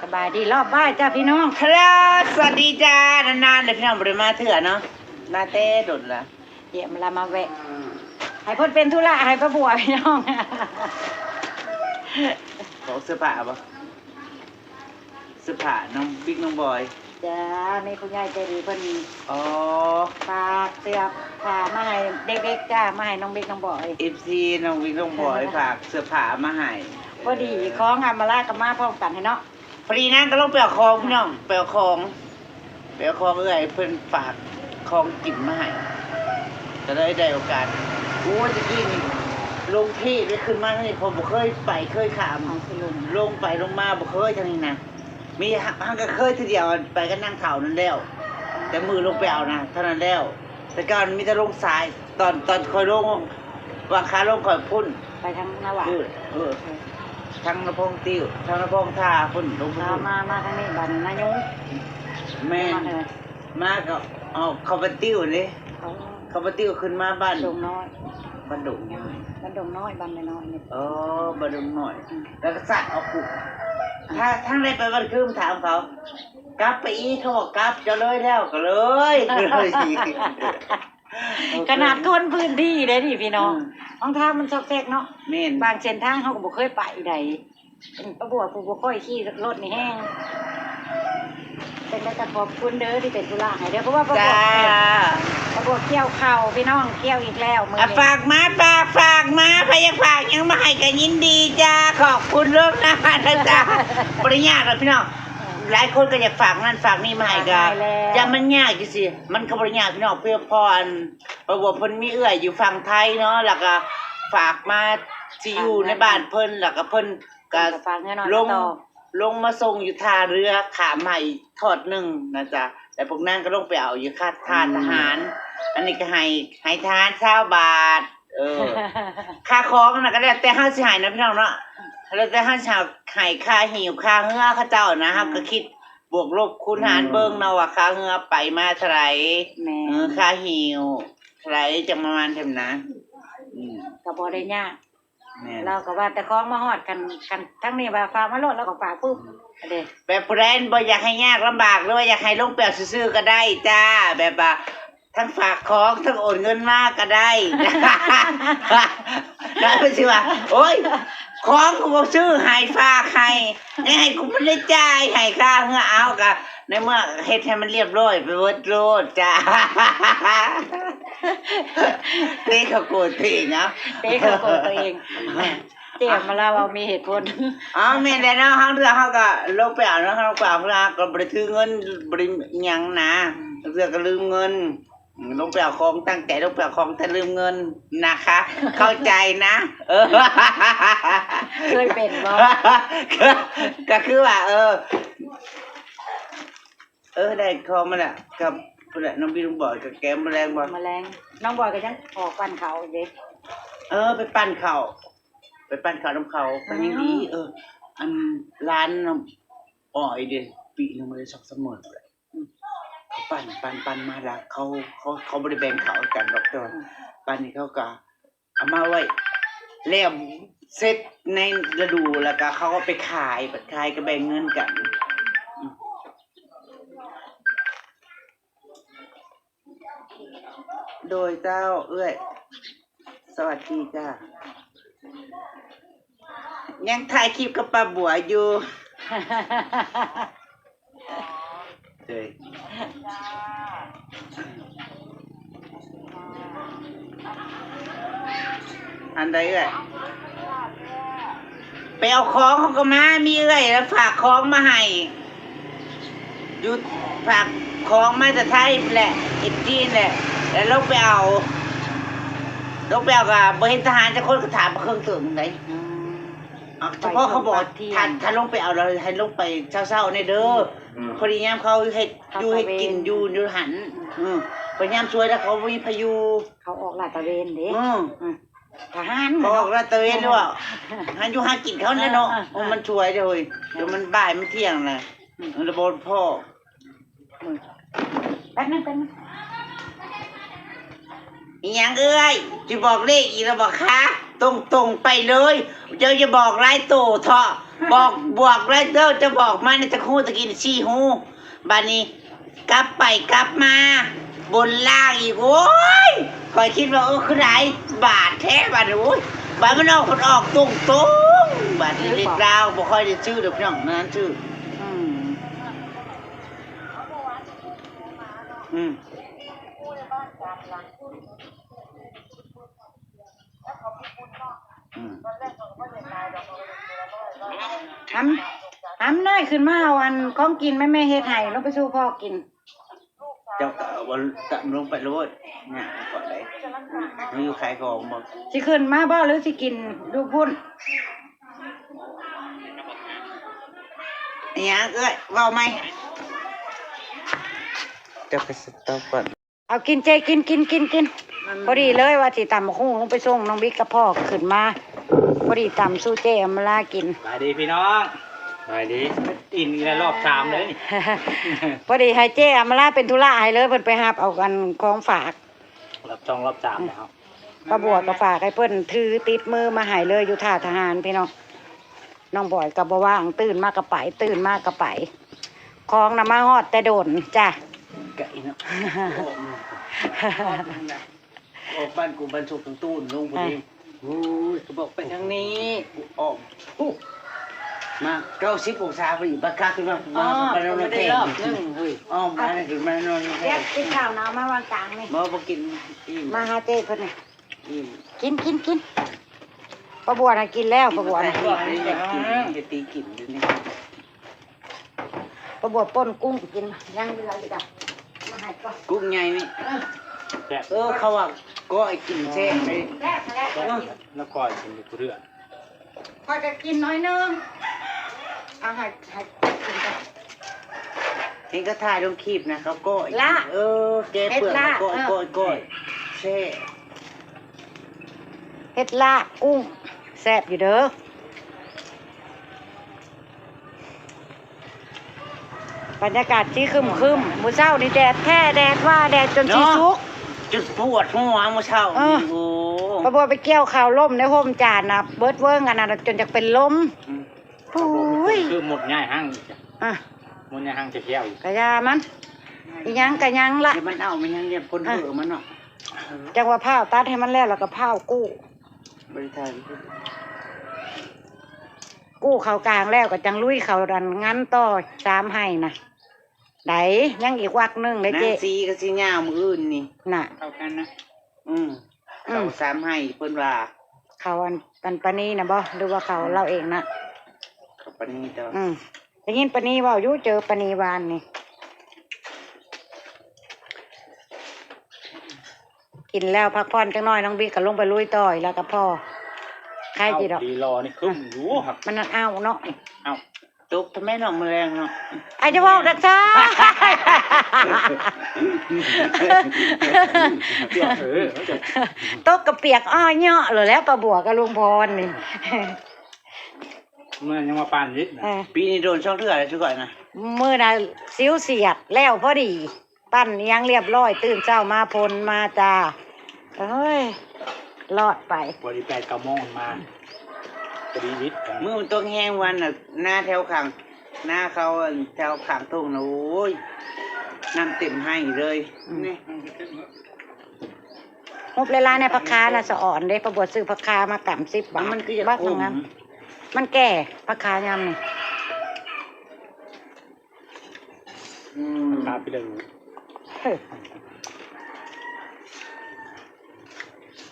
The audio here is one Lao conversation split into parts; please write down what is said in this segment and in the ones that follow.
ສະບາຍດີລອບບ່າຍຈ້າພີ່ນ້ອງ. ຮັລໂຫຼ ສະຫວັດດີຈ້າ. ນານໆເດີພີ່ນ້ອງ ບໍ່ໄດ້ມາເທື່ອເນາະ, ມາແຕ່ດົນລະ. ດຽວມາລະມາແວະ ໃຫ້ເພິ່ນເປັນທຸລະໃຫ້ປ້າບົວພີ່ນ້ອງ. ຂອງເສື້ອຜ້າບໍ່? ເສື້ອຜ້ານ້ອງບິກນ້ອງບອຍ. ຈ້າ ມີຜູ້ໃຫຍ່ໃຈດີເພິ່ນ ອໍ ຝາກເສື້ອຜ້າມາໃຫ້ເດັກໆ ຈ້າ ມາໃຫ້ນ້ອງບິກນ້ອງບອຍ. ເອັຟຊີນ້ອງບິກນ້ອງບອຍ ຝາກເສື້ອຜ້າມາໃຫ້. ພໍດີຂອງອຳມາລາກໍມາພ້ອມກັນເນາະ. ພໍດີນາງກໍລົງໄປເອົາຂອງພີ່ນ້ອງ ໄປເອົາຂອງ ໄປເອົາຂອງເອື້ອຍເພິ່ນຝາກຂອງກິນມາໃຫ້ ກໍເລີຍໄດ້ໂອກາດ. ໂອ້ຍ ຕະກີ້ນີ້ລົງເພໄປຂຶ້ນມາທາງນີ້ ເພາະບໍ່ເຄີຍໄປເຄີຍຂ້າມ ລົງໄປລົງມາບໍ່ເຄີຍທາງນີ້ນະ. ມີ ຫາ ຫາກະເຄີຍເທື່ອດຽວ ໄປກັບນາງເຖົ້ານັ້ນແລ້ວ ແຕ່ມື້ລົງໄປເອົານະ ເທົ່ານັ້ນແລ້ວ. ແຕ່ກ່ອນມີແຕ່ລົງສາຍ ຕອນ ຕອນຂ້ອຍລົງ ວ່າຂາລົງຂ້ອຍພຸ້ນ ໄປທາງນາຫວາ ເອີ ເອີ ເອີ ທາງນາໂພງຕິວ ທາງນາໂພງທ່າພຸ້ນ ລົງໄປພຸ້ນ ມາ ມາທາງນີ້ບ້ານນາຍູ. ແມ່ນ ມາກໍອອກເຂົ້າບ້ານຕິວເດ້. ອໍ ເຂົ້າບ້ານຕິວຂຶ້ນມາບ້ານດົງນ້ອຍ ບ້ານດົງນ້ອຍ ບ້ານດົງນ້ອຍ ບ້ານນ້ອຍໆນີ້. ອໍ ບ້ານດົງນ້ອຍ ອືມ ແລ້ວກໍສັດອອກພຸ້ນ. ຖ້າທາງໃດໄປບ້ານຄືມ ຖາມເຂົາ ກັບໄປອີກ ເຂົາບອກກັບ ເຈົ້າເລີຍແລ້ວ ກໍເລີຍ ເລີຍ. ຂະໜາດຄົນພື້ນທີ່ເດ້ນີ້ພີ່ນ້ອງ ອືມ ຂອງທາງມັນຊອກແຊກເນາະ. ແມ່ນ ບາງເສັ້ນທາງເຮົາກໍບໍ່ເຄີຍໄປໃດ. ປ້າບົວຜູ້ບໍ່ຄ່ອຍຂີ່ລົດນີ້ແຮງ ເປັນໄດ້ກໍຂອບຄຸນເດີທີ່ເປັນທຸລະໃຫ້ເດີ ເພາະວ່າປ້າບົວ ຈ້າ ປ້າບົວກ່ຽວເຂົ້າພີ່ນ້ອງ ກ່ຽວອີກແລ້ວມື້ນີ້. ຝາກມາ ຝາກ ຝາກມາ ໃຜຢາກຝາກຫຍັງມາໃຫ້ກໍຍິນດີຈ້າ ຂອບຄຸນລ່ວງໜ້ານະຈ້າ. ບໍ່ໄດ້ຍາກດອກພີ່ນ້ອງ ຫຼາຍຄົນກໍຢາກຝາກນັ້ນຝາກນີ້ມາໃຫ້ ກໍຢ່າມັນຍາກຈັ່ງຊີ້ ມັນກໍບໍ່ໄດ້ຍາກພີ່ນ້ອງ. ເພາະອັນ ເພາະວ່າເພິ່ນມີເອື້ອຍຢູ່ຝັ່ງໄທເນາະ ແລ້ວກໍຝາກມາທີ່ຢູ່ໃນບ້ານເພິ່ນ ແລ້ວກໍເພິ່ນກໍລົງ ລົງມາສົ່ງຢູ່ທ່າເຮືອ ຂ້າມໃຫ້ທອດໜຶ່ງນະຈ໊ະ ແລ້ວພວກນາງກໍລົງໄປເອົາຢູ່ທ່າ ທ່າທະຫານ. ອັນນີ້ກໍໃຫ້ ໃຫ້ທະຫານຊາວບາດ ເອີ ຄ່າຂອງນະ ກໍແລ້ວແຕ່ເຮົາຊິໃຫ້ນະພີ່ນ້ອງເນາະ ແລ້ວແຕ່ເຮົາຊິໃຫ້ ຄ່າຮີ້ວຄ່າເຮືອເຂົາເຈົ້ານະ ເຮົາກໍຄິດບວກລົບຄູນຫານເບິ່ງເນາະ ວ່າຄ່າເຮືອໄປມາເທົ່າໃດ ເອີ ຄ່າຮີ້ວເທົ່າໃດ ຈັ່ງປະມານນັ້ນນະ. ອືມ ກໍບໍ່ໄດ້ຍາກ ແມ່ນ ລາວກໍວ່າແຕ່ຂອງມາຮອດ ຄັນ ຄັນທາງນີ້ວ່າຝາກມາໂລດ ລາວກໍຝາກປຶບເດ້. ແບບຜູ້ໃດບໍ່ຢາກໃຫ້ຍາກລຳບາກ ຫຼືວ່າຢາກໃຫ້ລົງໄປເອົາຊື່ໆກໍໄດ້ຈ້າ ແບບວ່າ ທັງຝາກຂອງ ທັງໂອນເງິນມາກໍໄດ້ ແລ້ວເພິ່ນຊິວ່າ ໂອ້ຍ ຂອງກໍບໍ່ຊື້ໃຫ້ ຝາກໃຫ້ ຍັງໃຫ້ກູບໍ່ໄດ້ຈ່າຍ ໃຫ້ຄ່າເຮືອ. ເອົາ ກໍໃນເມື່ອເຮັດໃຫ້ມັນລຽບລ້ອຍໄປເບິດໂລດຈ້າ ເຕະເຂົ້າໂກດຕົວເອງເນາະ ເຕະເຂົ້າໂກດຕົວເອງ. ເຕະມາລາວເວົ້າມີເຫດຜົນ. ອໍ ແມ່ນແລ້ວເນາະ ຫາງເທື່ອເຮົາກໍລົງໄປເອົາເນາະ ເຮົາກໍເອົາ ເຮົາກໍບໍ່ໄດ້ຖືເງິນ ບໍ່ໄດ້ຫຍັງນະ ເທື່ອກໍລືມເງິນ ອືມ ລົງໄປເອົາຂອງ ຕັ້ງໃຈລົງໄປເອົາຂອງ ແຕ່ລືມເງິນນະຄະ ເຂົ້າໃຈນະ. ເອີ ເຄີຍເປັນບໍ່? ກໍ ກໍຄືວ່າ ເອີ ເອີ ໄດ້ຂອງມາແລ້ວ ກັບພຸ້ນແຫຼະ ນ້ອງບິວນ້ອງບອຍ ກໍແກງມື້ແລງບໍ່? ມື້ແລງ ນ້ອງບອຍກໍຍັງອອກປັ່ນເຂົ້າຢູ່ເດ້. ເອີ ໄປປັ່ນເຂົ້າ ໄປປັ່ນເຂົ້ານຳເຂົາ ເອີ ກໍຍັງດີ. ເອີ ອັນ ຫຼານນ້ອງອ້ອຍເດ້ ປີໜຶ່ງບໍ່ໄດ້ສອງສາມມື້ພຸ້ນແຫຼະ. ອືມ ປັ່ນ ປັ່ນ ປັ່ນມາລະ ເຂົາ ເຂົາ ເຂົາບໍ່ໄດ້ແບ່ງເຂົ້າໃຫ້ກັນດອກ ແຕ່ວ່າ ອືມ ປັ່ນນີ້ເຂົາກໍເອົາມາໄວ້ ແລ້ວເສັດໃນລະດູ ແລ້ວກໍເຂົາກໍໄປຂາຍ ໄປຂາຍກໍແບ່ງເງິນກັນ. ອືມ ໂດຍເຈົ້າເອື້ອຍ ສະຫວັດດີຈ້າ. ຍັງຖ່າຍຄລິບກັບປ້າບົວຢູ່ ເອີຍ ອັນໃດເອື້ອຍ? ໄປເອົາຂອງເຂົາກໍມາ ມີເອື້ອຍລະຝາກຂອງມາໃຫ້ ຢູ່ ຝາກຂອງມາແຕ່ໄທພຸ້ນແຫຼະ ເອັຟຊີ ແຫຼະ ແລ້ວລົງໄປເອົາ ລົງໄປເອົາກໍບໍ່ເຫັນທະຫານຈັກຄົນ ກໍຖາມເຄິ່ງເຕີງໃດ. ອືມ ເອົາ ສະເພາະເຂົາບອກ ຖ້າ ຖ້າລົງໄປເອົາແລ້ວໃຫ້ລົງໄປເຊົ້າໆແດ່ເດີ ອືມ ພໍດີຍາມເຂົາເຮັດຢູ່ເຮັດກິນຢູ່ ຢູ່ຫັ້ນ ອືມ ອືມ ພໍຍາມສວຍແລ້ວເຂົາບໍ່ມີໃຜຢູ່ ເຂົາອອກລາດຕະເວນເດ້. ອືມ ອືມ ທະຫານ ເຂົາອອກລາດຕະເວນ ເອີ ຫຼືວ່າຫາຢູ່ຫາກິນເຂົາແຫຼະເນາະ. ເອີ ເອີ ໂອ້ ມັນສວຍເດ້ເຮີ້ຍ ເອີ ດຽວມັນບ່າຍມັນທ່ຽງລະ ເອີ ລະບໍ່ພໍ. ອືມ ແປັບໜຶ່ງ ແປັບໜຶ່ງ ອີຫຍັງເອື້ອຍ ຊິບອກເລກອີກແລ້ວບໍ່ຄະ? ຕົງໆໄປເລີຍ ເຈົ້າຢ່າບອກຫຼາຍໂຕເທາະ ບອກ ບອກຫຼາຍເດີ ເຈົ້າບອກມາແດ່ ຈັກຮູ້ຈັກກິນສີ່ຮູ້ ບາດນີ້ກັບໄປກັບມາ ບົນລ່າງອີກ ໂອ້ຍ ຂ້ອຍຄິດວ່າ ເອີ ຄືຫຼາຍບາດແທ້ບາດນີ້ ໂອ້ຍ ບາດມັນອອກ ມັນອອກຕົງໆ ບາດນີ້ເລກລາວບໍ່ຄ່ອຍໄດ້ຊື້ດອກພີ່ນ້ອງ ນານຊື້ ອືມ ອືມ. ອຳ ອຳນ້ອຍ ຂຶ້ນມາເອົາອັນຂອງກິນແມ່ ແມ່ເຮັດໃຫ້ ລົງໄປສູ່ພໍ່ກິນ. ເຈົ້າກໍເອົາ ຕຳລົງໄປໂລດ ຍ່າງໄປກ່ອນໄດ໋ ມັນຢູ່ຂາຍຂອງບໍ່ ຊິຂຶ້ນມາບໍ່ ຫຼືຊິກິນຢູ່ພຸ້ນ? ອີຫຍັງເອື້ອຍ ເວົ້າໃໝ່ ເຈົ້າກໍສະຕັອບກ່ອນ. ເອົາກິນເຈ້ ກິນ ກິນ ກິນ ກິນ ພໍດີເລີຍວ່າຊິຕຳບັກຫຸ່ງລົງໄປສົ່ງນ້ອງບິກກັບພໍ່ ກໍຂຶ້ນມາ ພໍດີຕຳສູ່ເຈ້ອຳມາລາກິນ. ສະບາຍດີພີ່ນ້ອງ ສະບາຍດີ ກິນອີກແລ້ວລອບສາມເລີຍ ພໍດີໃຫ້ເຈ້ອຳມາລາເປັນທຸລະໃຫ້ເລີຍ ເພິ່ນໄປຮັບເອົາອັນຂອງຝາກ ລອບສອງລອບສາມແລ້ວ ປ້າບົວກໍຝາກໃຫ້ເພິ່ນ ຖືຕິດມືມາໃຫ້ເລີຍ ຢູ່ທ່າທະຫານພີ່ນ້ອງ. ນ້ອງບອຍກໍບໍ່ວ່າງ ຕື່ນມາກໍໄປ ຕື່ນມາກໍໄປ ຂອງນະມາຮອດແຕ່ດົນຈ້າ ໄກເນາະ ອອກມາ ອອກບ້ານກູບ້ານຊົກຕັ້ງຕູນລົງພຸ້ນເອງ ໂອ້ຍ ກໍບອກໄປທາງນີ້ ອອກ ມາເກົ້າສິບອົງສາພໍດີ ບັດຂາຂຶ້ນມາ ມາໄປນອນແຄມ ອອກມາຂຶ້ນມານອນແຄມ ກິນຂ້າວນະ ເອົາມາວາງກາງນີ້ ບໍ່ ບໍ່ກິນ ອີ່ມ ມາຫາເຈ້ເພິ່ນນີ້ ອີ່ມ ກິນ ກິນ ກິນ ປ້າບົວນະກິນແລ້ວ ປ້າບົວນະ ເຮັດຕີກິນຢູ່ນີ້ ປ້າບົວປົ່ນກຸ້ງກິນ ຍັງເຫຼືອຢູ່ຈ້ະ ມາໃຫ້ກ່ອນ ກຸ້ງໃຫຍ່ນີ້ ເອີ ແຊບ ເອີ ເຂົາວ່າກ້ອຍກິນແຊບເດ້ ແຊບແຫຼະ ເອີ ແລ້ວກ້ອຍກິນຢູ່ຜູ້ເທື່ອ ຂ້ອຍກໍກິນໜ້ອຍໜຶ່ງ ເອົາໃຫ້ ໃຫ້ກິນກ່ອນ ເຫັນເຂົາຖ່າຍລົງຄລິບນະ ເຂົາກ້ອຍ ລະ ເອີ ແກະເປືອກ ເຮັດລາບ ກ້ອຍ ເອີ ກ້ອຍ ກ້ອຍ ແຊບ ເຮັດລາບກຸ້ງ ແຊບຢູ່ເດີ. ບັນຍາກາດຊິຄຶ້ມໆ ມື້ເຊົ້ານີ້ແດດແທ້ແດດວ່າ ແດດຈົນຊິສຸກ ຈົນປວດຫົວມື້ເຊົ້າ ເອີ ນີ້ ໂອ້ ປ້າບົວໄປກ່ຽວເຂົ້າລົ້ມໃນຮົ່ມຈານນະ ເບິດເວີ້ງອັນນັ້ນ ຈົນຢາກເປັນລົມ ອືມ ໂອ້ຍ ຄືມົດຍ້າຍຮັງອີກ ອ່ະ ມົດຍ້າຍຮັງຈະແກ້ວ ກະຢ່າມັນ ອີຫຍັງກະຫຍັງລະ ດຽວມັນເອົາ ມັນຍັງ ດຽວຄົນເຫີມັນເນາະ ເອີ ຈັ່ງວ່າພ້າວຕັດໃຫ້ມັນແລ້ວ ແລ້ວກໍພ້າວກູ້ ບໍລິທານ ກູ້ເຂົ້າກາງແລ້ວກໍຈັ່ງລຸຍເຂົ້າອັນງານຕໍ່ ສາມໄຮ່ນະ ໃດ ຍັງອີກວັກໜຶ່ງເດ້ເຈ້ ນາງສີກໍຊິຍາວມື້ອື່ນນີ້ ນະ ເຂົ້າກັນນະ ອືມ ອືມ ເຂົ້າສາມໄຮ່ເພິ່ນວ່າ ເຂົ້າອັນ ອັນປານີນະບໍ່ ຫຼືວ່າເຂົ້າ ອືມ ລາວເອງນະ ເຂົ້າປານີເຈົ້າ ອືມ ໄດ້ຍິນປານີເວົ້າຢູ່ ເຈີປານີວານນີ້ ກິນແລ້ວພັກຜ່ອນຈັກໜ້ອຍ ນ້ອງບິກກໍລົງໄປລຸຍຕໍ່ອີກແລ້ວກັບພໍ່ ໃຄຢູ່ດອກ ດີລໍນີ້ຄຶ້ມຢູ່ ມັນອັນອ້າວເນາະ ອ້າວ ຕົກທຳໄມເນາະ ມື້ແລງເນາະ ອາ ຢ່າເວົ້າດັງຊັ້ນ ເອີ ຕົກກະປຽກອ້ອເຍາະໂລດແລ້ວ ປ້າບົວກັບລຸງພອນນີ້ ເມື່ອຍັງມາປານນີ້ນະ ເອີ ປີນີ້ໂດນສອງເທື່ອແລ້ວ ຄືຂ້ອຍນະ ມື້ນະຊິວສຽດແລ້ວພໍດີ ປັ່ນອີ່ຫຍັງລຽບຮ້ອຍ ຕື່ນເຊົ້າມາພົ່ນມາຈ້າ ເອີຍ ລອດໄປ ພໍດີແປດເກົ້າໂມງມາ ພໍດີວິດກັນ ມື້ມັນຕົກແຮງວັນນະ ນາແຖວຂ້າງ ນາເຂົາ ອັນ ແຖວຂ້າງທົ່ງນະ ໂອ້ຍ ນ້ຳເຕັມໄຮ່ເລີຍ ອືມ ນີ້ ຮູບຫຼາຍໆ ໃນຜັກຄານະ ສະອອນເດ້ ປ້າບົວຊື້ຜັກຄາມາກຳສິບບາດ ມັນຄືຢາກ ບັກ ຂົມ ງາມ ມັນແກ່ ຜັກຄາຍາມນີ້ ອືມ ຄາໄປເລີຍ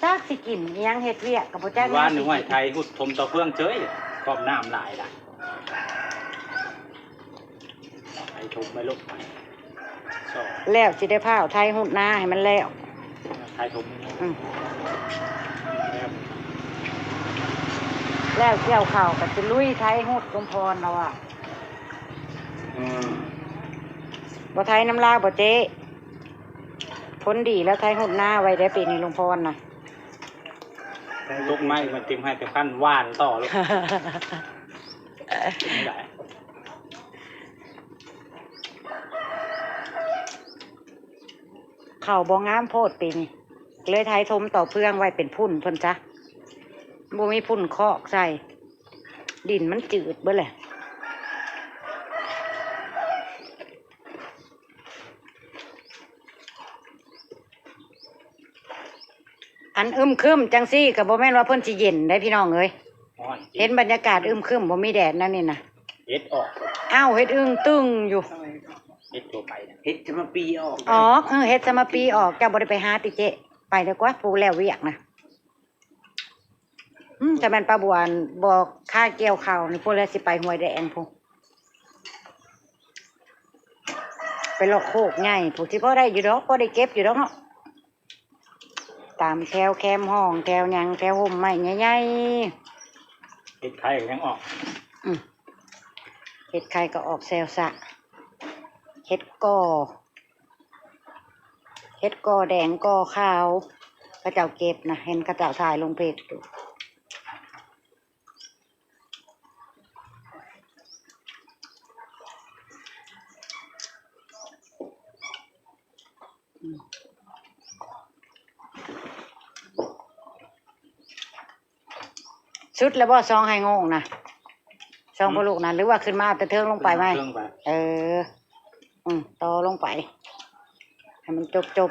ຈັກຊິກິນອີ່ຫຍັງ ເຮັດວຽກກໍບໍ່ຈັກ ວານນີ້ຫ້ວຍໄທຫຸດຖົມຕໍ່ເຟືອງເຈີຍ ຄອບນ້ຳຫຼາຍລະ ໄຖຖົມໄປລູກ ແລ້ວຊິໄດ້ພ້າວໄຖຫຸດນາໃຫ້ມັນແລ້ວ ໄຖຖົມ ອືມ ແລ້ວກ່ຽວເຂົ້າກໍຊິລຸຍໄຖຫຸດ ລຸງພອນລາວວ່າ ອືມ ບໍ່ໄຖນຳລາວບໍ່ເຈ້? ຜົນດີແລ້ວ ໄຖຫຸດນາໄວ້ເດ້ປີນີ້ ລຸງພອນນະ ຕົກໄມ້ມັນເຕັມໄຮ່ເຕັມຄັນ ຫວ່ານຕໍ່ໂລດ ເປັນໄດ? ເຂົ້າບໍ່ງາມໂພດປີນີ້ ເລີຍໄຖຖົມຕໍ່ເຟືອງໄວ້ເປັນພຸ້ນເພິ່ນຊະ. ບໍ່ມີຝຸ່ນຄອກໃສ່ ດິນມັນຈືດເບິດແຫຼະ. ອັນອຶມຄຶມຈັ່ງຊີ້ກໍບໍ່ແມ່ນວ່າເພິ່ນຊິເຢັນໄດ໋ພີ່ນ້ອງເອີຍ. ຮ້ອນຈິງ. ເຫັນບັນຍາກາດອຶມຄຶມ ບໍ່ມີແດດແນວນີ້ນະ. ເຫັດອອກ. ອ້າວ ເຫັດອຶ່ງຕຶ່ງຢູ່. ເຫັດທົ່ວໄປນະ. ເຫັດສະມະປີອອກ. ອອກ ເອີ ເຫັດສະມະປີອອກ. ເຈົ້າບໍ່ໄດ້ໄປຫາຕິເຈ້? ໄປເດີກວ່າ ຜູ້ແລ້ວວຽກນະ. ອືມ ຖ້າແມ່ນປ້າບົວບໍ່ຄາກ່ຽວເຂົ້ານີ້ ພຸ້ນແຫຼະ ຊິໄປຫ້ວຍແດງພຸ້ນ ໄປເລາະໂຄກໃຫຍ່ພຸ້ນ ຊິພໍໄດ້ຢູ່ດອກ ພໍໄດ້ເກັບຢູ່ດອກເນາະ ຕາມແຖວແຄມຫ້ອງ ແຖວຫຍັງ ແຖວຮົ່ມໄມ້ໃຫຍ່ໆ. ເຫັດໄຂ່ກໍຍັງອອກ. ອືມ ເຫັດໄຂ່ກໍອອກແຊວຊະ ເຫັດກໍ ເຫັດກໍແດງກໍຂາວ ເຂົາເຈົ້າເກັບນະ ເຫັນເຂົາເຈົ້າຖ່າຍລົງເພຈຢູ່. ອືມ ສຸດແລ້ວບໍ່ ຊ່ອງໄຮ່ໂງ່ງນະ ຊ່ອງ ອືມ ພໍ່ລູກນະ ຫຼືວ່າຂຶ້ນມາເອົາແຕ່ເທິງລົງໄປໃໝ່? ຂຶ້ນມາເທິງໄປ. ເອີ ອືມ ຕໍ່ລົງໄປໃຫ້ມັນຈົບ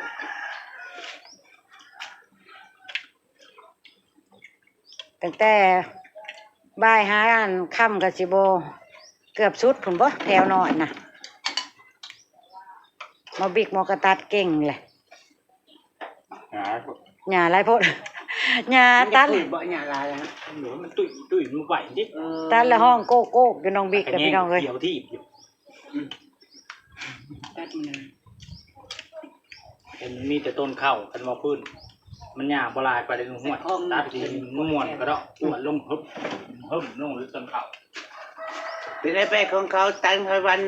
ໆ. ຕັ້ງແຕ່ບ່າຍຫາອັນຄ່ຳກໍຊິບໍ່ ເກືອບສຸດພຸ້ນບໍ່ ແຖວນ້ອຍນະ. ໝໍບິກໝໍກະຕັດເກັ່ງແຫຼະ. ຫຍ້າ ຫຍ້າຫຼາຍໂພດ ຫຍ້າຕັດ ມັນຈະຂູດບໍ່ ຫຍ້າຫຼາຍນະ. ໂອ້ຍ ມັນຕຸ້ຍໆ ມັນໄຫວເດ້. ເອີ ຕັດແລ້ວຮ້ອງໂກ້ກໆຢູ່ ນ້ອງບິກ ແລ້ວພີ່ນ້ອງເອີຍ ຂຽວທີບຢູ່. ອືມ ຕັດມັນນະ ເຫັນມີແຕ່ຕົ້ນເຂົ້າ ຄັນວ່າພື້ນມັນຫຍ້າບໍ່ຫຼາຍປານໃດ ຫ້ວຍ ຕັດດີມ່ວນກະດອກ ກວດລົງ ຫຶບ ຫຶບລົງ ຫຼືຕົ້ນເຂົ້າ. ເປັນໄປຂອງເຂົາ ຕັນໄພວັນ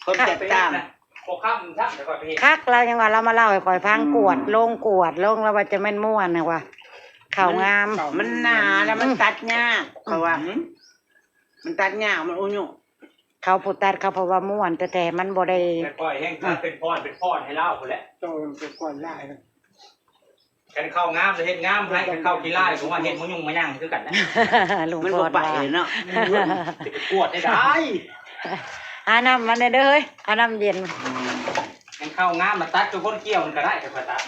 ຄວາມແຕກຕ່າງ ບໍ່ຄ້ຳຊ້ຳ ແຕ່ວ່າເຮັດ ຄັກ ລາວຍັງວ່າ ລາວມາເລົ່າໃຫ້ຂ້ອຍຟັງ ອືມ ກວດລົງ ກວດລົງ ລາວວ່າຈະແມ່ນມ່ວນນະວ່າ ເຂົ້າງາມ ມັນໜາ ແລ້ວມັນ ອືມ ຕັດຍາກ ເພາະວ່າ ອືມ ມັນຕັດຍາກ ມັນອຸຍຸ ເຂົາຜູ້ຕັດເຂົາເວົ້າວ່າມ່ວນແທ້ໆ ມັນບໍ່ໄດ້ ແຕ່ຂ້ອຍແຮ່ງຕັດເປັນພອນເປັນພອນໃຫ້ລາວພຸ້ນແຫຼະ ໂຕເປັນພອນຫຼາຍ. ຄັນເຂົ້າງາມລະເຮັດງາມໃຫ້ ຄັນເຂົ້າຂີ້ລ້າຍກໍວ່າເຮັດມາຫຍຸ້ງມາຫຍັງຄືກັນນະ ລຸງ ມັນບໍ່ໄປເນາະ ຊິໄປກວດໄດ້ໃດ. ຫານ້ຳມາແດ່ເດີເຮີ້ຍ ເອົານ້ຳເຢັນ. ອືມ ຄັນເຂົ້າງາມມາຕັດຄືຄົນກ່ຽວມັນກໍໄດ້ ແຕ່ຂ້ອຍຕັດ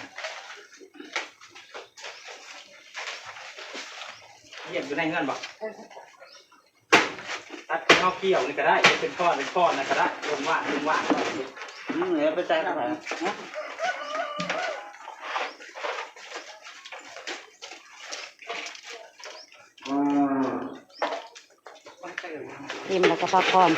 ວຽກຢູ່ໃນເຮືອນບໍ່? ຕັດເອົາກ່ຽວນີ້ກໍໄດ້ ເປັນກ້ອນເປັນກ້ອນນັ້ນກໍໄດ້ ລົງວ່າງລົງວ່າງ. ອືມ ແລ້ວໄປໃສ່ເຂົ້າໄປ ອີ່ມແລ້ວກໍພັກຜ່ອນ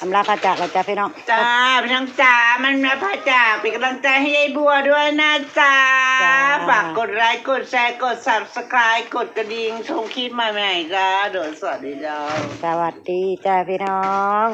ອຳລາພາຈາກແລ້ວຈ້າພີ່ນ້ອງ ຈ້າ ພີ່ນ້ອງຈ້າ ມາອຳລາພາຈາກ ເປັນກຳລັງໃຈໃຫ້ຍາຍບົວດ້ວຍນະຈ້າ ຈ້າ ຝາກກົດໄລ ກົດແຊ ກົດ Subscribe ກົດກະດິ່ງ ສົ່ງຄລິບໃໝ່ໆ ຈ້າ ໂດຍ ສະຫວັດດີຈ້າ ສະຫວັດດີຈ້າພີ່ນ້ອງ.